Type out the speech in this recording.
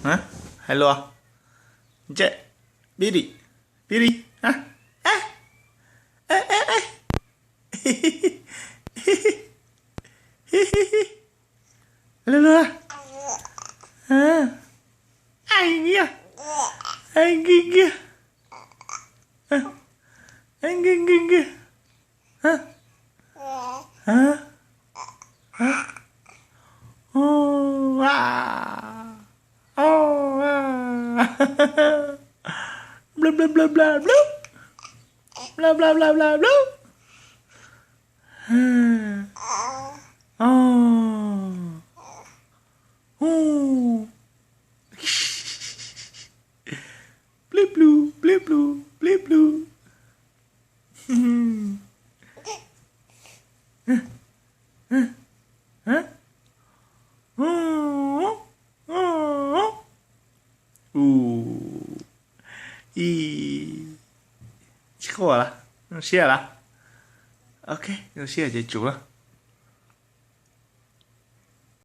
Hais lus, ntsej, bili, bili, lus lus, ai nkiag, ai nkiag nkiag, ai nkiag nkiag nkiag. Bla bla bla bla bla, bla bla bla bla bla. Plib plu, plib plu, plib plu. Ua, ib, tsis quaj lawm, zoo siab lawm. Ok, zoo siab ces tsum lawm.